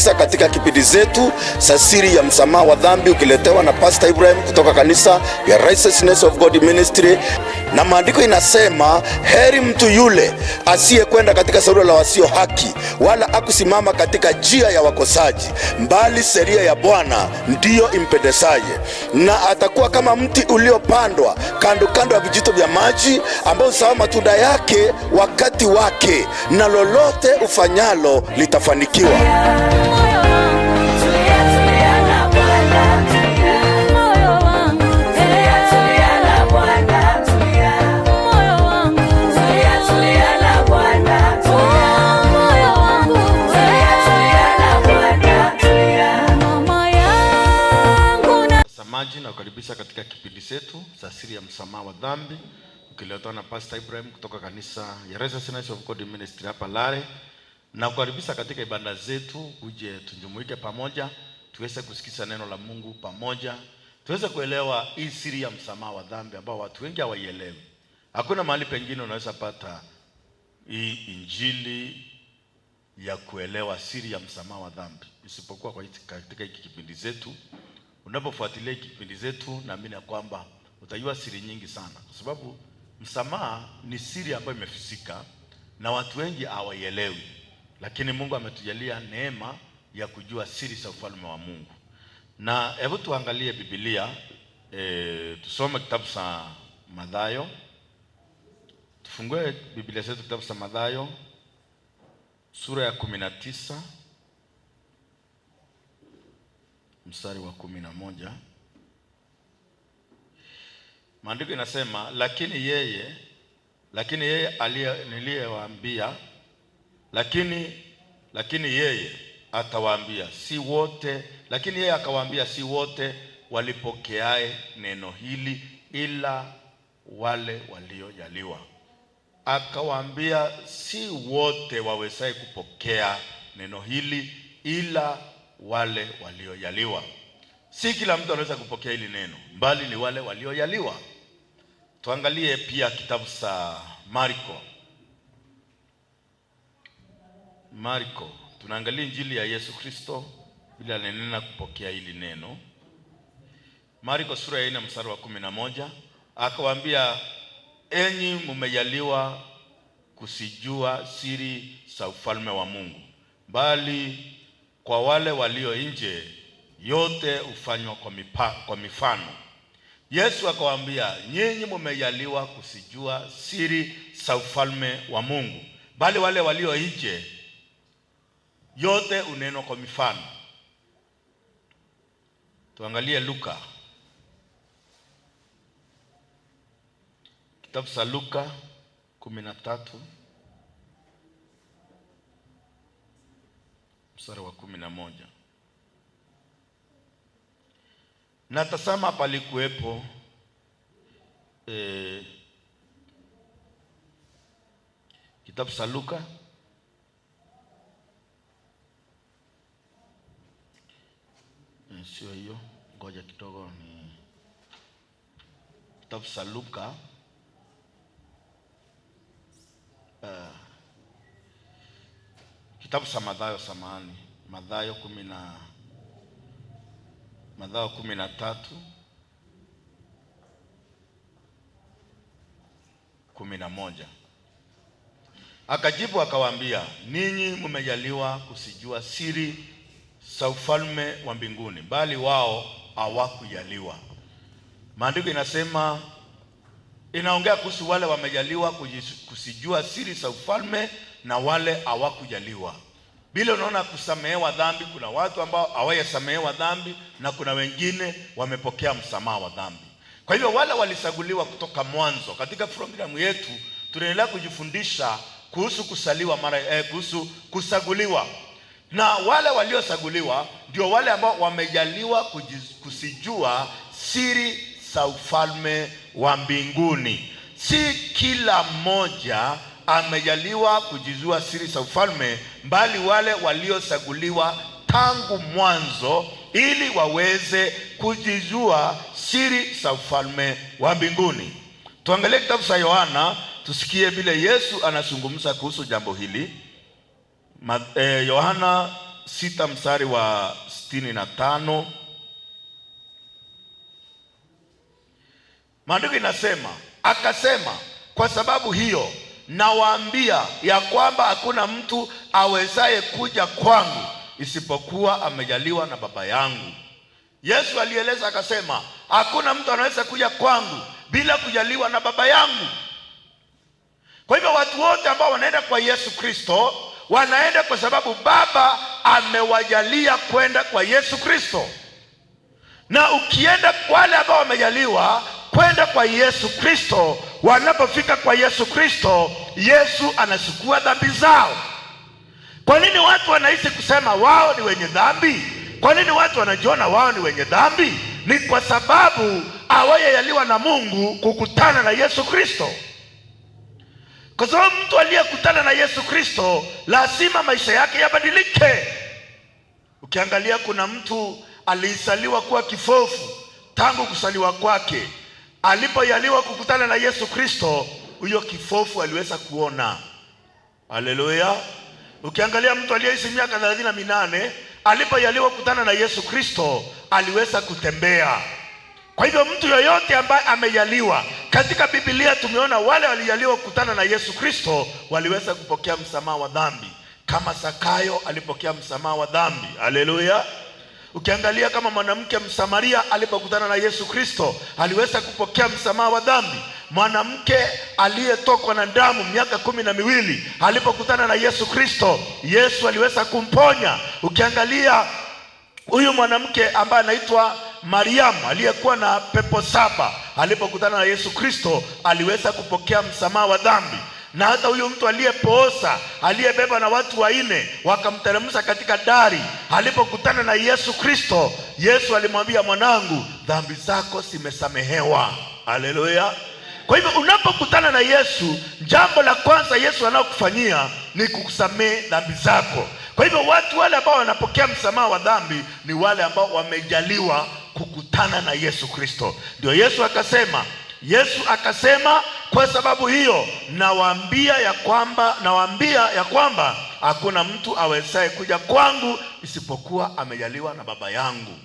kukaribisha katika kipindi zetu za siri ya msamaha wa dhambi, ukiletewa na Pastor Ibrahim kutoka kanisa ya Righteousness of God Ministry. Na maandiko inasema heri mtu yule asiyekwenda katika shauri la wasio haki, wala akusimama katika njia ya wakosaji, bali sheria ya Bwana ndiyo impendezaye, na atakuwa kama mti uliopandwa kando kando ya vijito vya maji, ambao huzaa matunda yake wakati wake, na lolote ufanyalo litafanikiwa. Moyo wangu tulia, tulia na Bwana, tulia. Moyo wangu tulia, tulia na Bwana, tulia. Moyo wangu tulia, tulia na Bwana, tulia. Moyo wangu tulia, tulia na Bwana, tulia. Mama yangu na Mtazamaji, nakukaribisha katika kipindi chetu cha siri ya msamaha wa dhambi, ukiletwa na Pastor Ibrahim kutoka kanisa ya Righteousness of God Ministry hapa Lare, na kukaribisha katika ibada zetu, uje tujumuike pamoja, tuweze kusikiza neno la Mungu pamoja, tuweze kuelewa hii siri ya msamaha wa dhambi ambao watu wengi hawaielewi. Hakuna mahali pengine unaweza pata hii injili ya kuelewa siri ya msamaha wa dhambi isipokuwa kwa katika hiki kipindi zetu. Unapofuatilia hiki kipindi zetu, naamini ya kwamba utajua siri nyingi sana, kwa sababu msamaha ni siri ambayo imefisika na watu wengi hawaielewi, lakini Mungu ametujalia neema ya kujua siri za ufalme wa Mungu. Na hebu tuangalie Biblia, tusome kitabu cha Mathayo. Tufungue Biblia zetu kitabu cha Mathayo sura ya 19 mstari wa 11. Maandiko inasema, lakini yeye aliye niliyewaambia, lakini yeye atawaambia si wote, lakini yeye akawaambia si wote walipokeae neno hili, ila wale waliojaliwa. Akawaambia si wote wawezaye kupokea neno hili, ila wale waliojaliwa. Si kila mtu anaweza kupokea hili neno, bali ni wale waliojaliwa. Tuangalie pia kitabu cha Marko. Marko, tunaangalia injili ya Yesu Kristo vile alinena kupokea hili neno. Marko sura ya 4 mstari wa 11, akawaambia, enyi mmejaliwa kusijua siri za ufalme wa Mungu, bali kwa wale walio nje yote hufanywa kwa mifano. Yesu akawaambia, nyinyi mmejaliwa kusijua siri za ufalme wa Mungu, bali wale walio nje yote unenwa kwa mifano. Tuangalie Luka, kitabu cha Luka 13 mstari wa 11. Na tazama, palikuwepo kitabu cha Luka sio hiyo, ngoja kidogo, ni kitabu cha Luka kitabu cha Mathayo, samahani, Mathayo kumi na, Mathayo 13 11. Akajibu akawaambia, ninyi mmejaliwa kusijua siri za ufalme wa mbinguni, bali wao hawakujaliwa. Maandiko inaongea kuhusu wale wamejaliwa kusijua siri za ufalme na wale hawakujaliwa. Bila unaona kusamehewa dhambi, kuna watu ambao hawajasamehewa dhambi na kuna wengine wamepokea msamaha wa dhambi. Kwa hivyo wale walichaguliwa kutoka mwanzo. Katika programu yetu tunaendelea kujifundisha kuhusu kusaliwa mara kuhusu kusaguliwa. Na wale waliosaguliwa ndio wale ambao wamejaliwa kusijua siri za ufalme wa mbinguni. Si kila mmoja amejaliwa kujijua siri za ufalme, bali wale waliochaguliwa tangu mwanzo ili waweze kujijua siri za ufalme wa mbinguni. Tuangalie kitabu cha Yohana tusikie vile Yesu anazungumza kuhusu jambo hili. Yohana 6 mstari wa 65. Maandiko inasema, akasema, kwa sababu hiyo nawaambia ya kwamba hakuna mtu awezaye kuja kwangu isipokuwa amejaliwa na Baba yangu. Yesu alieleza akasema, hakuna mtu anaweza kuja kwangu bila kujaliwa na Baba yangu. Kwa hivyo watu wote ambao wanaenda kwa Yesu Kristo wanaenda kwa sababu Baba amewajalia kwenda kwa Yesu Kristo. Na ukienda, wale ambao wamejaliwa kwenda kwa Yesu Kristo, wanapofika kwa Yesu Kristo, Yesu anachukua dhambi zao. Kwa nini watu wanahisi kusema wao ni wenye dhambi? Kwa nini watu wanajiona wao ni wenye dhambi? Ni kwa sababu hawajajaliwa na Mungu kukutana na Yesu Kristo. Kwa sababu mtu aliyekutana na Yesu Kristo lazima maisha yake yabadilike. Ukiangalia, kuna mtu alizaliwa kuwa kifofu tangu kusaliwa kwake. Alipojaliwa kukutana na Yesu Kristo, huyo kifofu aliweza kuona. Haleluya! Ukiangalia mtu aliyeishi miaka 38, alipojaliwa kukutana na Yesu Kristo aliweza kutembea. Kwa hivyo mtu yoyote ambaye amejaliwa katika Biblia, tumeona wale walijaliwa kukutana na Yesu Kristo waliweza kupokea msamaha wa dhambi, kama Zakayo alipokea msamaha wa dhambi. Haleluya! Ukiangalia kama mwanamke Msamaria alipokutana na Yesu Kristo aliweza kupokea msamaha wa dhambi. Mwanamke aliyetokwa na damu miaka 12 alipokutana na Yesu Kristo, Yesu aliweza kumponya. Ukiangalia huyu mwanamke ambaye anaitwa Mariamu aliyekuwa na pepo 7 alipokutana na Yesu Kristo aliweza kupokea msamaha wa dhambi. Na hata huyu mtu aliyepooza, aliyebeba na watu 4 wakamteremsha katika dari, alipokutana na Yesu Kristo, Yesu alimwambia, mwanangu, dhambi zako zimesamehewa. Haleluya. Kwa hivyo unapokutana na Yesu, jambo la kwanza Yesu anayokufanyia ni kukusamehe dhambi zako. Kwa hivyo watu wale ambao wanapokea msamaha wa dhambi ni wale ambao wamejaliwa kukutana na Yesu Kristo. Ndio Yesu akasema, Yesu akasema, kwa sababu hiyo nawaambia ya kwamba hakuna mtu awezaye kuja kwangu isipokuwa amejaliwa na Baba yangu.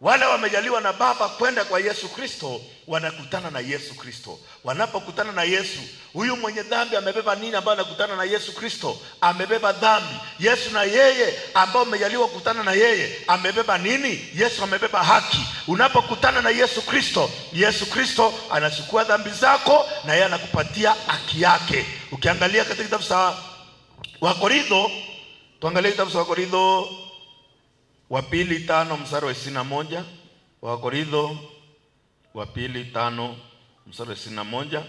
Wale wamejaliwa na Baba kwenda kwa Yesu Kristo wanakutana na Yesu Kristo. Wanapokutana na Yesu, huyu mwenye dhambi amebeba nini ambaye anakutana na Yesu Kristo? Amebeba dhambi. Yesu na yeye ambao umejaliwa kukutana na yeye amebeba nini? Yesu amebeba haki. Unapokutana na Yesu Kristo, Yesu Kristo anachukua dhambi zako na yeye anakupatia haki yake. Ukiangalia katika kitabu cha Wakorintho, tuangalie kitabu cha Wakorintho wa pili 5 mstari wa 21. Wakorintho wa pili 5 mstari wa 21.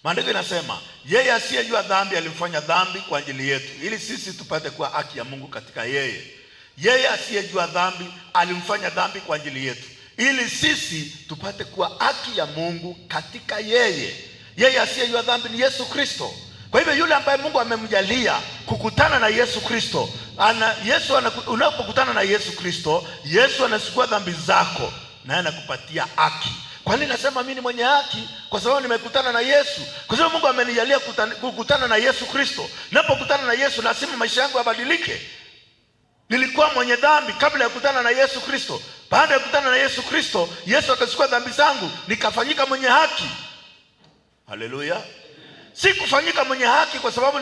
Maandiko inasema, yeye asiyejua dhambi alimfanya dhambi kwa ajili yetu, ili sisi tupate kuwa haki ya Mungu katika yeye. Yeye asiyejua dhambi alimfanya dhambi kwa ajili yetu, ili sisi tupate kuwa haki ya Mungu katika yeye. Yeye asiyejua dhambi ni Yesu Kristo. Kwa hivyo yule ambaye Mungu amemjalia kukutana na Yesu Kristo, unapokutana na Yesu Kristo, Yesu anachukua dhambi zako na anakupatia haki. Kwa nini nasema mimi ni mwenye haki? Kwa sababu nimekutana na Yesu. Kwa sababu Mungu amenijalia kukutana na Yesu Kristo. Ninapokutana na Yesu lazima maisha yangu yabadilike. Nilikuwa mwenye dhambi kabla ya kukutana na Yesu Kristo. Baada ya kukutana na Yesu Kristo, Yesu akachukua dhambi zangu, nikafanyika mwenye haki. Haleluya. Si kufanyika mwenye haki kwa sababu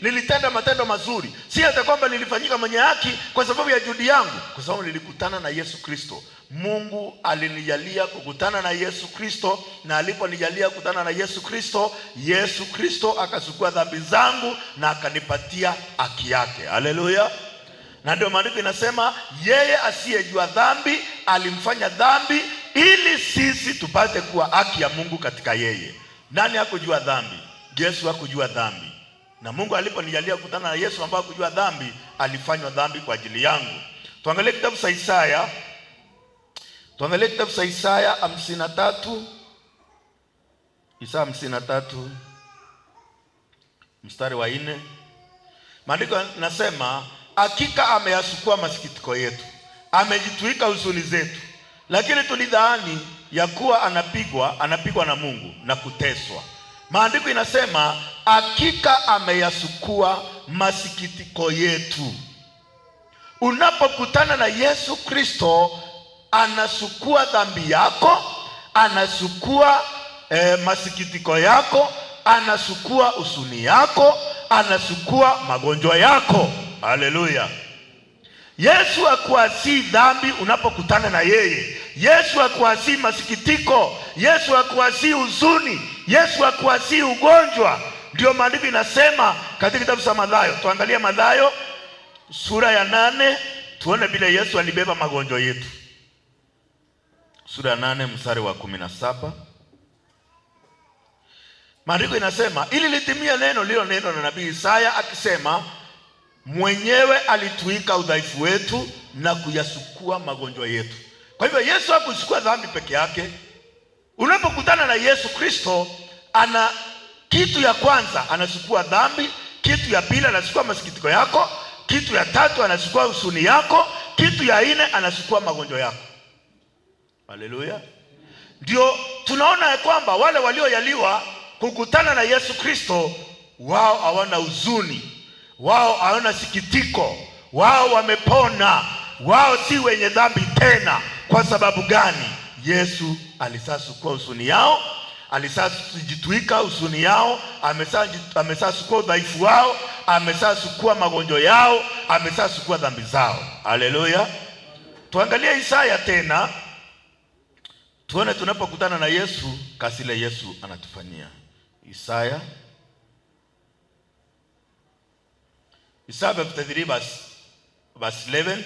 nilitenda matendo mazuri. Si hata kwamba nilifanyika mwenye haki kwa sababu ya juhudi yangu, kwa sababu nilikutana na Yesu Kristo. Mungu alinijalia kukutana na Yesu Kristo, na aliponijalia kukutana na Yesu Kristo, Yesu Kristo akachukua dhambi zangu na akanipatia haki yake. Haleluya. Na ndio maandiko inasema yeye asiyejua dhambi alimfanya dhambi ili sisi tupate kuwa haki ya Mungu katika yeye. Nani hakujua dhambi? Yesu hakujua dhambi. Na Mungu aliponijalia kukutana na Yesu ambaye hakujua dhambi, alifanywa dhambi kwa ajili yangu. Tuangalie kitabu cha Isaya. Tuangalie kitabu cha Isaya 53. Isaya 53 mstari wa 4. Maandiko yanasema hakika ameyasukua masikitiko yetu, amejitwika huzuni zetu, lakini tulidhani ya kuwa anapigwa na Mungu na kuteswa. Maandiko inasema hakika ameyasukua masikitiko yetu. Unapokutana na Yesu Kristo, anasukua dhambi yako, anasukua masikitiko yako, anasukua huzuni yako, anasukua magonjwa yako. Haleluya! Yesu hakuasii dhambi unapokutana na yeye. Yesu hakuasii masikitiko. Yesu hakuasii huzuni. Yesu hakuasii ugonjwa. Ndio maandiko inasema katika kitabu cha Mathayo. Tuangalie Mathayo sura ya 8 tuone vile Yesu alibeba magonjwa yetu. Sura ya 8 mstari wa 17. Maandiko inasema ili litimie neno lililonenwa na nabii Isaya akisema, mwenyewe alituika udhaifu wetu na kuyasukua magonjwa yetu. Kwa hivyo Yesu hakusukua dhambi peke yake. Unapokutana na Yesu Kristo, ana kitu ya kwanza anasukua dhambi, kitu ya pili anasukua masikitiko yako, kitu ya tatu anasukua huzuni yako, kitu ya nne anasukua magonjwa yako. Haleluya! Ndio tunaona ya kwamba wale walioyaliwa kukutana na Yesu Kristo, wao hawana huzuni, wao hawana sikitiko, wao wamepona, wao si wenye dhambi tena. Kwa sababu gani? Yesu alisasukua huzuni yao, alisajitwika huzuni yao, amesasukua udhaifu wao, amesasukua magonjwa yao, amesasukua dhambi zao. Haleluya! Tuangalie Isaya tena, tuone tunapokutana na Yesu, kazi ile Yesu anatufanyia. Isaya 53 verse 11,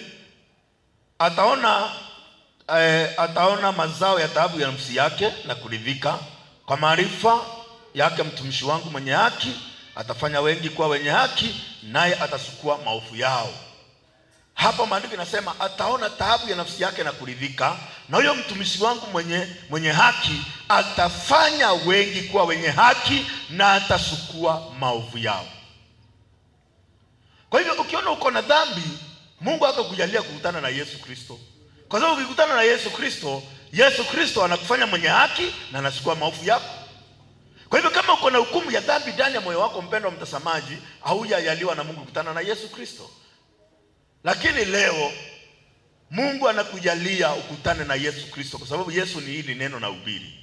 ataona mazao ya taabu ya nafsi yake na kuridhika. Kwa maarifa yake mtumishi wangu mwenye haki atafanya wengi kuwa wenye haki, naye atasukua maovu yao. Hapa maandiko inasema ataona taabu ya nafsi yake na kuridhika, na huyo mtumishi wangu mwenye haki atafanya wengi kuwa wenye haki na atasukua maovu yao. Kwa hivyo ukiona uko na dhambi, Mungu akakujalia kukutana na Yesu Kristo. Kwa sababu ukikutana na Yesu Kristo, Yesu Kristo anakufanya mwenye haki na anasukua maovu yako. Kwa hivyo kama uko na hukumu ya dhambi ndani ya moyo wako, mpendwa mtazamaji, haujajaliwa na Mungu kukutana na Yesu Kristo. Lakini leo Mungu anakujalia ukutane na Yesu Kristo, kwa sababu Yesu ni hili neno na ubiri.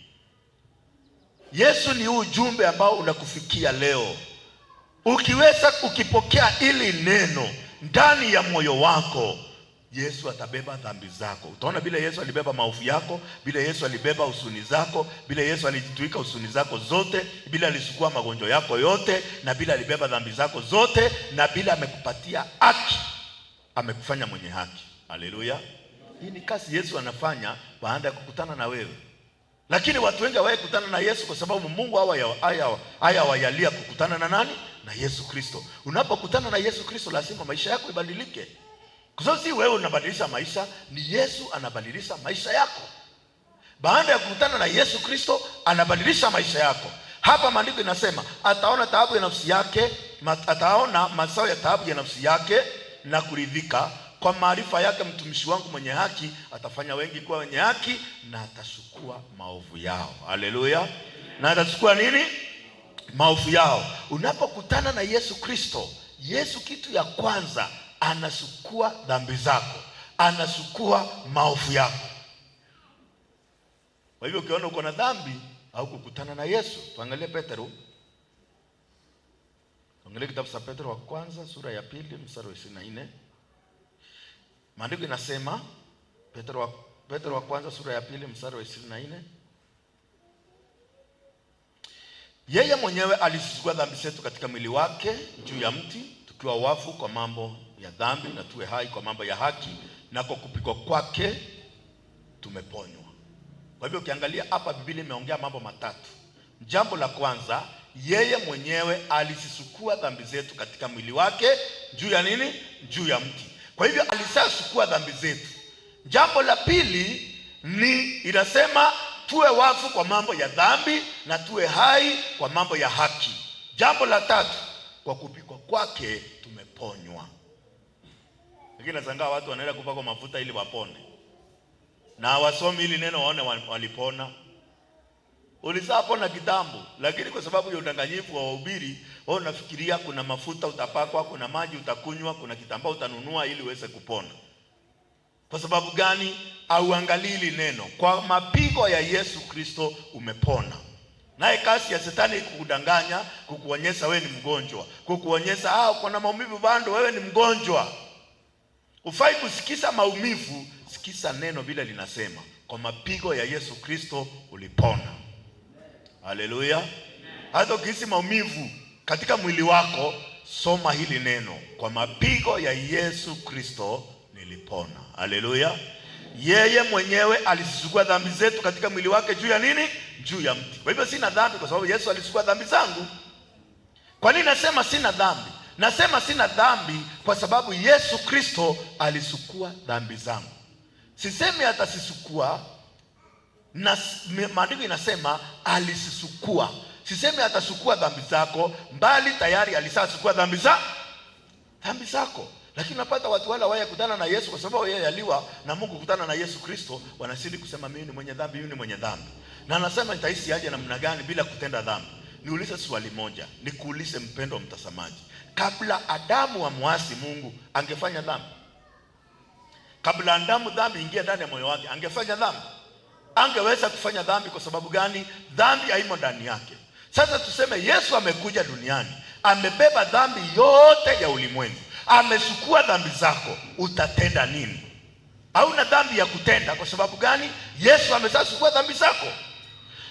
Yesu ni huu ujumbe ambao unakufikia leo. Ukiweza ukipokea hili neno ndani ya moyo wako, Yesu atabeba dhambi zako. Utaona bila Yesu alibeba maovu yako, bila Yesu alibeba huzuni zako, bila Yesu alijitwika huzuni zako zote, bila alisukua magonjwa yako yote, na bila alibeba dhambi zako zote, na bila amekupatia haki, amekufanya mwenye haki. Haleluya. Hii ni kazi Yesu anafanya baada ya kukutana na wewe. Lakini watu wengi hawahi kukutana na Yesu kwa sababu Mungu hayawajalia kukutana na nani? Na Yesu Kristo. Unapokutana na Yesu Kristo lazima maisha yako ibadilike. Kwa sababu si wewe unabadilisha maisha, ni Yesu anabadilisha maisha yako. Baada ya kukutana na Yesu Kristo anabadilisha maisha yako. Hapa maandiko inasema ataona taabu ya nafsi yake, ataona mazao ya taabu ya nafsi yake na kuridhika. Kwa maarifa yake mtumishi wangu mwenye haki atafanya wengi kuwa wenye haki na atasukua maovu yao. Haleluya. Na atasukua nini? Maovu yao. Unapokutana na Yesu Kristo, Yesu kitu ya kwanza anasukua dhambi zako, anasukua maovu yako. Kwa hivyo ukiona uko na dhambi au kukutana na Yesu, tuangalie Petro. Tuangalie kitabu cha Petro wa kwanza sura ya 2 mstari wa 24. Maandiko inasema Petro wa kwanza sura ya 2 mstari wa 24. Yeye mwenyewe alizisukua dhambi zetu katika mwili wake juu ya mti, tukiwa wafu kwa mambo ya dhambi na tuwe hai kwa mambo ya haki, na kwa kupigwa kwake tumeponywa. Kwa hivyo ukiangalia hapa Biblia imeongea mambo matatu. Jambo la kwanza, yeye mwenyewe alizisukua dhambi zetu katika mwili wake juu ya nini? Juu ya mti. Kwa hivyo alisasukua dhambi zetu. Jambo la pili ni inasema tuwe wafu kwa mambo ya dhambi na tuwe hai kwa mambo ya haki. Jambo la tatu, kwa kupikwa kwake tumeponywa. Lakini nashangaa watu wanaenda kupakwa mafuta ili wapone, na wasomi hili neno waone walipona. Ulishapona kitambo, lakini kwa sababu ya udanganyifu wa wahubiri, wewe unafikiria kuna mafuta utapakwa, kuna maji utakunywa, kuna kitambaa utanunua ili uweze kupona. Kwa sababu gani? Hauangalii hili neno. Kwa mapigo ya Yesu Kristo umepona. Naye kazi ya shetani kukudanganya, kukuonyesha wewe ni mgonjwa, kukuonyesha uko na maumivu bado, wewe ni mgonjwa. Ufai kusikiza maumivu, sikiza neno vile linasema. Kwa mapigo ya Yesu Kristo ulipona. Haleluya. Hata ukihisi maumivu katika mwili wako, soma hili neno, kwa mapigo ya Yesu Kristo nilipona. Haleluya. Yeye mwenyewe alizichukua dhambi zetu katika mwili wake juu ya nini? Juu ya mti. Kwa hivyo sina dhambi kwa sababu Yesu alichukua dhambi zangu. Kwa nini nasema sina dhambi? Nasema sina dhambi kwa sababu Yesu Kristo alisukua dhambi zangu. Sisemi atasisukua, na maandiko inasema alisisukua. Sisemi atasukua dhambi zako, mbali tayari alishasukua dhambi zako. Lakini unapata watu wale hawaja kutana na Yesu kwa sababu yeye aliwa na Mungu kukutana na Yesu Kristo, wanazidi kusema mimi ni mwenye dhambi, mimi ni mwenye dhambi. Na anasema nitaishi aje namna gani bila kutenda dhambi? Niulize swali moja, nikuulize mpendo mtazamaji. Kabla Adamu amwasi Mungu, angefanya dhambi? Kabla Adamu dhambi ingie ndani ya moyo wake, angefanya dhambi? Angeweza kufanya dhambi kwa sababu gani? Dhambi haimo ndani yake. Sasa tuseme Yesu amekuja duniani, amebeba dhambi yote ya ulimwengu, amesukua dhambi zako, utatenda nini? Hauna dhambi ya kutenda kwa sababu gani? Yesu ameshasukua dhambi zako.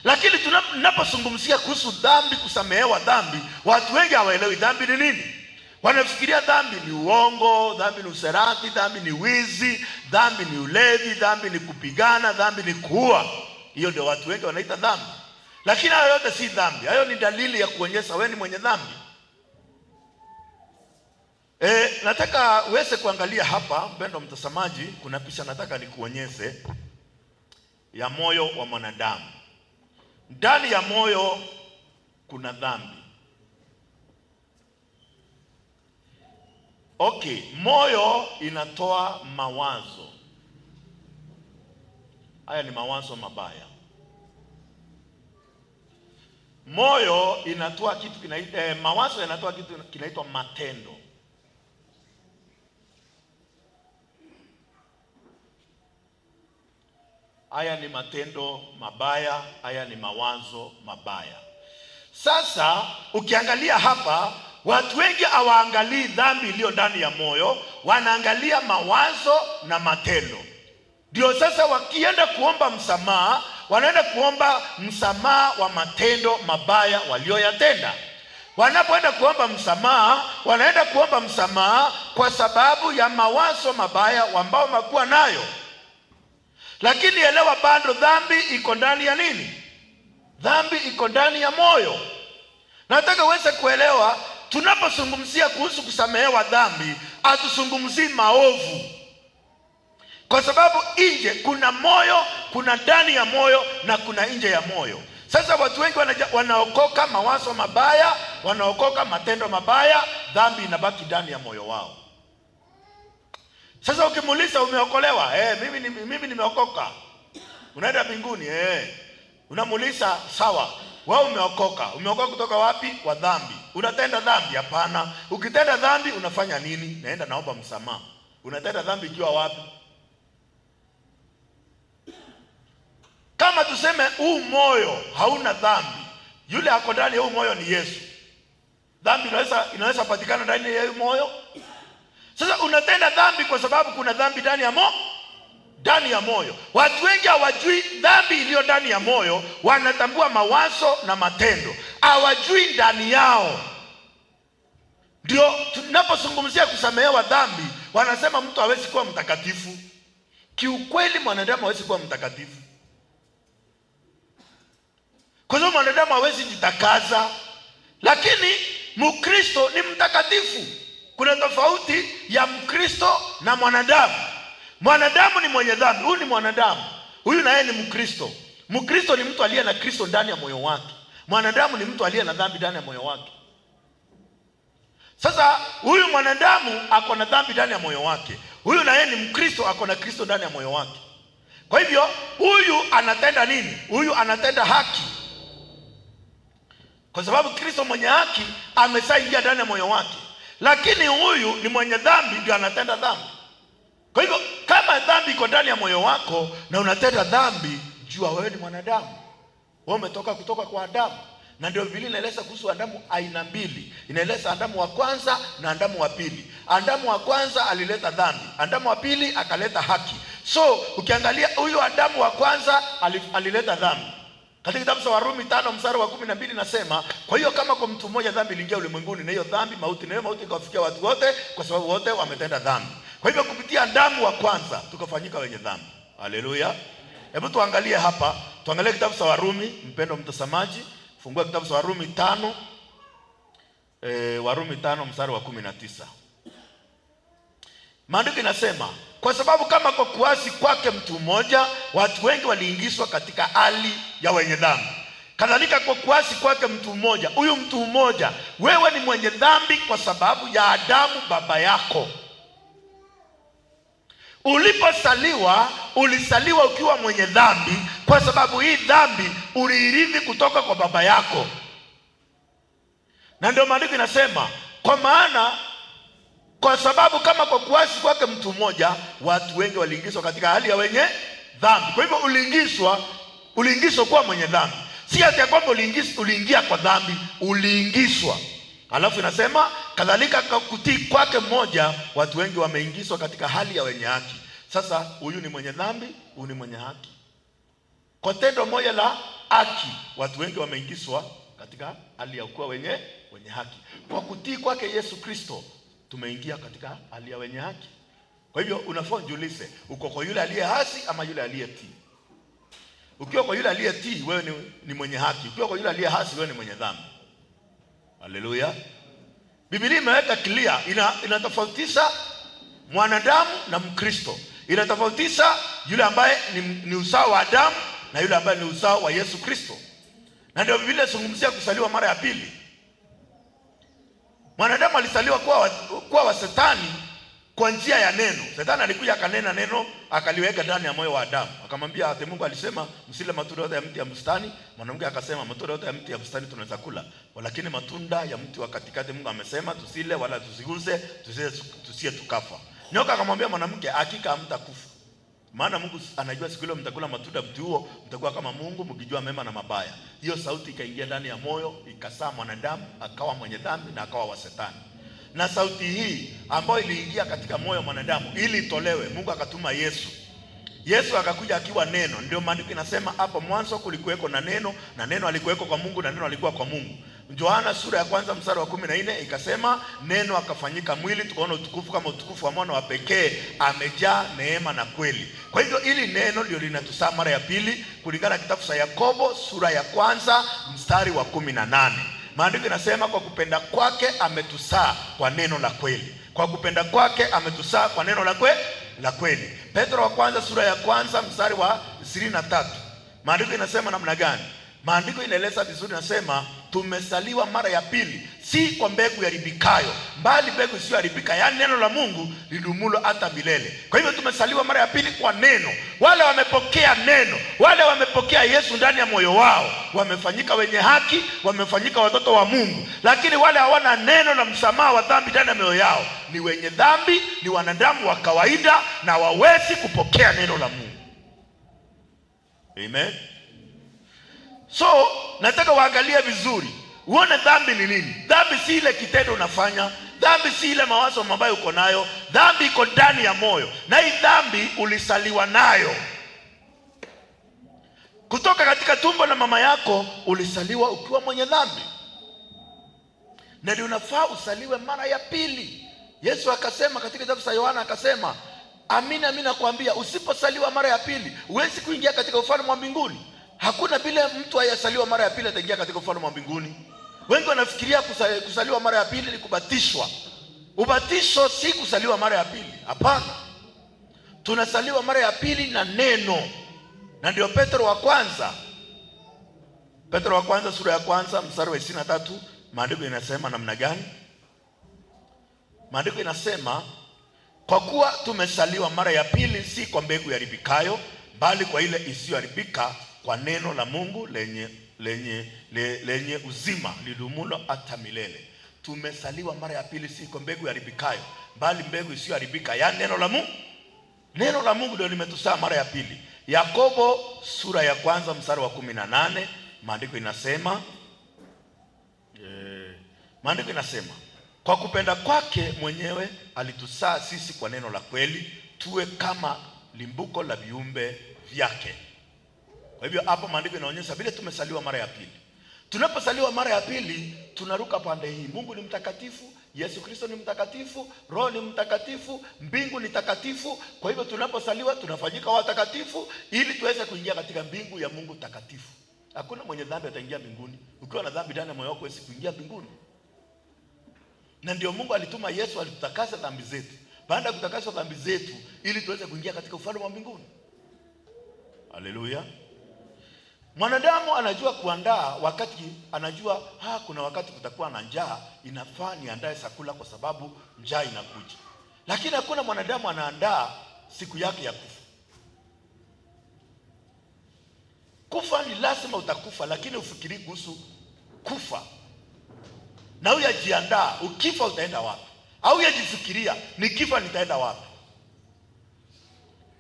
Lakini tunapozungumzia kuhusu dhambi, kusamehewa dhambi, watu wengi hawaelewi dhambi ni nini. Wanafikiria dhambi ni uongo, dhambi ni userati, dhambi ni wizi, dhambi ni ulevi, dhambi ni kupigana, dhambi ni kuua. Hiyo ndio watu wengi wanaita dhambi. Lakini hayo yote si dhambi. Hayo ni dalili ya kuonyesha wewe ni mwenye dhambi. Nataka uweze kuangalia hapa, mpendo mtazamaji, kuna picha nataka nikuonyeshe ya moyo wa mwanadamu. Ndani ya moyo kuna dhambi. Okay, moyo inatoa mawazo. Haya ni mawazo mabaya. Moyo inatoa kitu kinaitwa, mawazo yanatoa kitu kinaitwa matendo. Haya ni matendo mabaya, haya ni mawazo mabaya. Sasa ukiangalia hapa, watu wengi hawaangalii dhambi iliyo ndani ya moyo, wanaangalia mawazo na matendo. Ndio sasa wakienda kuomba msamaha, wanaenda kuomba msamaha wa matendo mabaya walioyatenda. Wanapoenda kuomba msamaha, wanaenda kuomba msamaha kwa sababu ya mawazo mabaya ambao wamekuwa nayo. Lakini elewa bado dhambi iko ndani ya nini? Dhambi iko ndani ya moyo. Nataka uweze kuelewa, tunapozungumzia kuhusu kusamehewa dhambi, hatuzungumzii maovu. Kwa sababu nje kuna moyo, kuna ndani ya moyo na kuna nje ya moyo. Sasa watu wengi wanaokoka mawazo mabaya, wanaokoka matendo mabaya, dhambi inabaki ndani ya moyo wao. Sasa ukimuuliza umeokolewa? Mimi nimeokoka. Unaenda mbinguni? Unamuuliza sawa, wewe umeokoka. Umeokoka kutoka wapi? Kwa dhambi. Unatenda dhambi? Hapana. Ukitenda dhambi unafanya nini? Naenda naomba msamaha. Unatenda dhambi ikiwa wapi? Kama tuseme huu moyo hauna dhambi, yule ako ndani ya huu moyo ni Yesu. Dhambi inaweza patikana ndani ya huu moyo? Sasa unatenda dhambi kwa sababu kuna dhambi ndani ya ndani ya moyo. Watu wengi hawajui dhambi iliyo ndani ya moyo, wanatambua mawazo na matendo, hawajui ndani yao. Ndio tunapozungumzia kusamehewa dhambi, wanasema mtu hawezi kuwa mtakatifu. Kiukweli mwanadamu hawezi kuwa mtakatifu, kwa sababu mwanadamu hawezi jitakaza. Lakini Mkristo ni mtakatifu. Kuna tofauti ya Mkristo na mwanadamu. Mwanadamu ni mwenye dhambi, huyu ni mwanadamu, huyu na yeye ni Mkristo. Mkristo ni mtu aliye na Kristo ndani ya moyo wake. Mwanadamu ni mtu aliye na dhambi ndani ya moyo wake. Sasa huyu mwanadamu ako na dhambi ndani ya moyo wake, huyu na yeye ni Mkristo, ako na Kristo ndani ya moyo wake. Kwa hivyo huyu anatenda nini? Huyu anatenda haki. Kwa sababu Kristo mwenye haki ameshaingia ndani ya moyo wake, lakini huyu ni mwenye dhambi, ndio anatenda dhambi. Kwa hivyo kama dhambi iko ndani ya moyo wako na unatenda dhambi, jua wewe ni mwanadamu, wewe umetoka kutoka kwa Adamu. Na ndio Biblia inaeleza kuhusu Adamu aina mbili, inaeleza Adamu wa kwanza na Adamu wa pili. Adamu wa kwanza alileta dhambi, Adamu wa pili akaleta haki. So ukiangalia huyu Adamu wa kwanza alileta dhambi. Katika kitabu cha Warumi 5 mstari wa 12 nasema, kwa hiyo kama kwa mtu mmoja dhambi iliingia ulimwenguni, na hiyo dhambi mauti, na hiyo mauti ikawafikia watu wote, kwa sababu wote wametenda dhambi. Kwa hivyo kupitia Adamu wa kwanza tukafanyika wenye dhambi. Haleluya! Hebu tuangalie hapa, tuangalie kitabu cha Warumi. Mpendo mtazamaji, fungua kitabu cha Warumi 5, Warumi 5 mstari wa 19. Maandiko inasema, kwa sababu kama kwa kuasi kwake mtu mmoja watu wengi waliingizwa katika hali ya wenye dhambi, kadhalika kwa kuasi kwake mtu mmoja, huyu mtu mmoja, wewe ni mwenye dhambi kwa sababu ya Adamu baba yako. Ulipozaliwa ulizaliwa ukiwa mwenye dhambi, kwa sababu hii dhambi uliirithi kutoka kwa baba yako, na ndio maandiko inasema, kwa maana kwa sababu kama kwa kuasi kwake mtu mmoja watu wengi waliingizwa katika hali ya wenye dhambi. Kwa hivyo uliingizwa kuwa mwenye dhambi, si ati ya kwamba uliingia kwa dhambi, uliingizwa. Alafu inasema kadhalika kwa kutii kwake mmoja watu wengi wameingizwa katika hali ya wenye haki. Sasa huyu ni mwenye dhambi, huyu ni mwenye haki. Kwa tendo moja la haki watu wengi wameingizwa katika hali ya kuwa wenye haki. Kwa kutii kwake Yesu Kristo tumeingia katika hali ya wenye haki. Kwa hivyo unafaa ujiulize, uko kwa yule aliyeasi ama yule aliyetii? Ukiwa kwa yule aliyetii, wewe ni mwenye haki. Ukiwa kwa yule aliyeasi, wewe ni mwenye dhambi. Haleluya! Biblia imeweka clear, inatofautisha mwanadamu na Mkristo, inatofautisha yule ambaye ni uzao wa Adamu na yule ambaye ni uzao wa Yesu Kristo. Na ndio Biblia inazungumzia kuzaliwa mara ya pili. Mwanadamu alizaliwa kuwa wa Shetani kwa njia ya neno. Shetani alikuja akanena neno akaliweka ndani ya moyo wa Adamu, akamwambia ati Mungu alisema msile matunda yote ya mti ya bustani. Mwanamke akasema matunda yote ya mti ya bustani tunaweza kula, lakini matunda ya mti wa katikati Mungu amesema tusile wala tusiguse, tusiye tukafa. Nyoka akamwambia mwanamke, hakika hamtakufa, maana Mungu anajua siku ile mtakula matunda mti huo mtakuwa kama Mungu mkijua mema na mabaya. Hiyo sauti ikaingia ndani ya moyo, ikazaa mwanadamu akawa mwenye dhambi na akawa wa Shetani. Na sauti hii ambayo iliingia katika moyo wa mwanadamu ili itolewe, Mungu akatuma Yesu. Yesu akakuja akiwa neno. Ndio maandiko inasema hapo mwanzo kulikuweko na neno, na neno alikuweko kwa Mungu, na neno alikuwa kwa Mungu. Yohana sura ya kwanza mstari wa 14 ikasema neno akafanyika mwili, tukaona utukufu kama utukufu wa mwana wa pekee, amejaa neema na kweli. Kwa hivyo ili neno ndio linatuzaa mara ya pili kulingana na kitabu cha Yakobo sura ya kwanza mstari wa 18. Maandiko inasema kwa kupenda kwake ametuzaa kwa neno la kweli. Kwa kupenda kwake ametuzaa kwa neno la kweli. Petro wa kwanza sura ya kwanza mstari wa 23. Maandiko inasema namna gani? Maandiko inaeleza vizuri, nasema tumezaliwa mara ya pili, si kwa mbegu iharibikayo, bali mbegu isiyoharibika, yaani neno la Mungu lidumulo hata milele. Kwa hivyo tumezaliwa mara ya pili kwa neno. Wale wamepokea neno, wale wamepokea Yesu ndani ya moyo wao, wamefanyika wenye haki, wamefanyika watoto wa Mungu. Lakini wale hawana neno na msamaha wa dhambi ndani ya mioyo yao, ni wenye dhambi, ni wanadamu wa kawaida na hawawezi kupokea neno la Mungu. Amen. So nataka uangalie vizuri, uone dhambi ni nini. Dhambi si ile kitendo unafanya, dhambi si ile mawazo mabaya uko nayo. Dhambi iko ndani ya moyo, na hii dhambi ulizaliwa nayo kutoka katika tumbo la mama yako. Ulizaliwa ukiwa mwenye dhambi, na ndio unafaa uzaliwe mara ya pili. Yesu akasema katika kitabu cha Yohana akasema, amini amini nakwambia, usipozaliwa mara ya pili huwezi kuingia katika ufalme wa mbinguni. Hakuna vile mtu ayezaliwa mara ya pili ataingia katika ufalme wa mbinguni. Wengi wanafikiria kuzaliwa mara ya pili ni kubatishwa. Ubatizo si kuzaliwa mara ya pili, hapana. Tunazaliwa mara ya pili na neno, na ndio Petro wa kwanza sura ya kwanza mstari wa 23, maandiko inasema namna gani? Maandiko inasema kwa kuwa tumezaliwa mara ya pili, si kwa mbegu iharibikayo, bali kwa ile isiyoharibika, kwa neno la Mungu lenye lenye uzima lidumulo hata milele. Tumesaliwa mara ya pili, si kwa mbegu iharibikayo, bali mbegu isiyoharibika, yaani neno la Mungu. Neno la Mungu ndio limetusaa mara ya pili. Yakobo sura ya kwanza mstari wa 18, maandiko inasema kwa kupenda kwake mwenyewe alitusaa sisi kwa neno la kweli, tuwe kama limbuko la viumbe vyake. Kwa hivyo hapo maandiko inaonyesha vile tumesaliwa mara ya pili. Tunaposaliwa mara ya pili, tunaruka pande hii. Mungu ni mtakatifu, Yesu Kristo ni mtakatifu, Roho ni mtakatifu, mbingu ni takatifu. Kwa hivyo tunaposaliwa tunafanyika watakatifu ili tuweze kuingia katika mbingu ya Mungu takatifu. Hakuna mwenye dhambi ataingia mbinguni. Ukiwa na dhambi ndani ya moyo wako huwezi kuingia mbinguni. Na ndio Mungu alituma Yesu alitutakasa dhambi zetu. Baada ya kutakaswa dhambi zetu ili tuweze kuingia katika ufalme wa mbinguni. Haleluya. Mwanadamu anajua kuandaa wakati, anajua kuna wakati kutakuwa na njaa, inafaa niandae chakula kwa sababu njaa inakuja. Lakini hakuna mwanadamu anaandaa siku yake ya kufa. Kufa ni lazima utakufa, lakini ufikiri kuhusu kufa na hujajiandaa, ukifa utaenda wapi? Au hujajifikiria nikifa nitaenda wapi?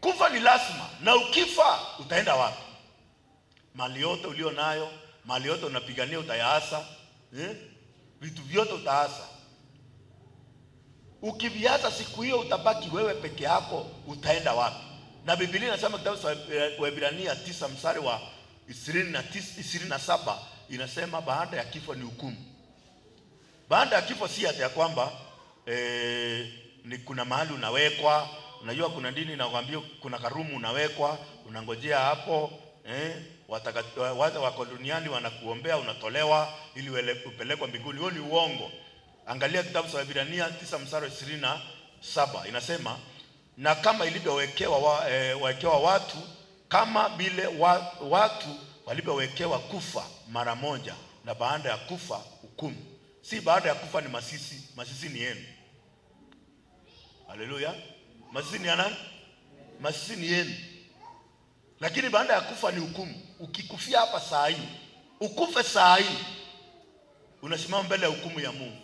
Kufa ni lazima, na ukifa utaenda wapi? Mali yote ulio nayo, mali yote unapigania utayaasa, eh? Vitu vyote utaasa. Ukiviasa siku hiyo utabaki wewe peke yako, utaenda wapi? Na Biblia inasema kitabu cha Waebrania 9 mstari wa 29, 27 inasema baada ya kifo ni hukumu. Baada ya kifo si ati ya kwamba ni kuna mahali unawekwa. Unajua kuna dini inakwambia kuna karumu unawekwa, unangojea hapo, wale wako duniani wanakuombea, unatolewa ili upelekwe mbinguni. Huo ni uongo. Angalia kitabu cha Waebrania 9 mstari wa 27 inasema, na kama ilivyowekewa wekewa watu kama vile watu walivyowekewa kufa mara moja, na baada ya kufa hukumu. Si baada ya kufa ni masisi, masisi ni yenu. Haleluya. Masisi ni ya nani? Masisi ni yenu. Lakini baada ya kufa ni hukumu. Ukikufia hapa saa hii, ukufe saa hii, unasimama mbele ya hukumu ya Mungu.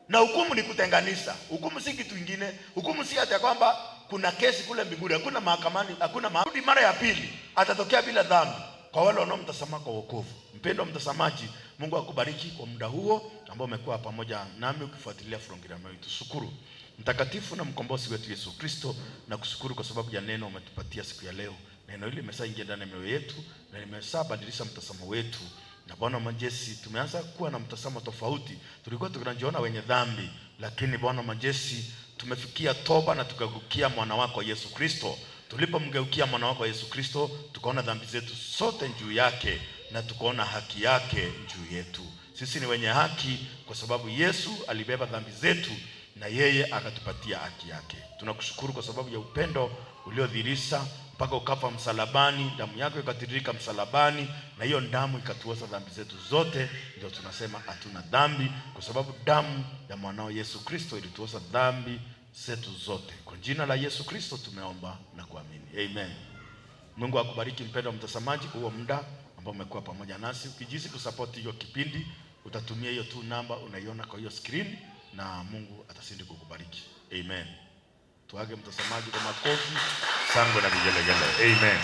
Na hukumu ni kutenganisha. Hukumu si kitu kingine. Hukumu si hata kwamba kuna kesi kule mbinguni, hakuna mahakamani, hakuna mahakamani. Mara ya pili atatokea bila dhambi kwa wale wanaomtazama kwa wokovu. Mpendwa mtazamaji, Mungu akubariki kwa muda huo ambao umekuwa pamoja nami ukifuatilia programu yetu. Shukuru Mtakatifu na mkombozi wetu Yesu Kristo, na kushukuru kwa sababu ya neno umetupatia siku ya leo. Neno hili limeshaingia ndani ya mioyo yetu na limeshabadilisha mtazamo wetu. Na Bwana majeshi, tumeanza kuwa na mtazamo tofauti. Tulikuwa tunajiona wenye dhambi, lakini Bwana majeshi, tumefikia toba na tukageukia mwana wako Yesu Kristo. Tulipomgeukia mwana wako Yesu Kristo, tukaona dhambi zetu zote juu yake na tukaona haki yake juu yetu. Sisi ni wenye haki kwa sababu Yesu alibeba dhambi zetu na yeye akatupatia haki yake. Tunakushukuru kwa sababu ya upendo uliodhihirisha mpaka ukafa msalabani, damu yako ikatiririka msalabani, na hiyo damu ikatuosha dhambi zetu zote. Ndio tunasema hatuna dhambi, kwa sababu damu ya mwanao Yesu Kristo ilituosha dhambi zetu zote. Kwa jina la Yesu Kristo tumeomba na kuamini, amen. Mungu akubariki mpendwa mtazamaji kwa huo muda ambao umekuwa pamoja nasi. Ukijihisi kusupport hiyo kipindi, utatumia hiyo tu namba unaiona kwa hiyo screen, na Mungu atazidi kukubariki. Amen. Tuage mtazamaji kwa makofi, shangwe na vigelegele. Amen.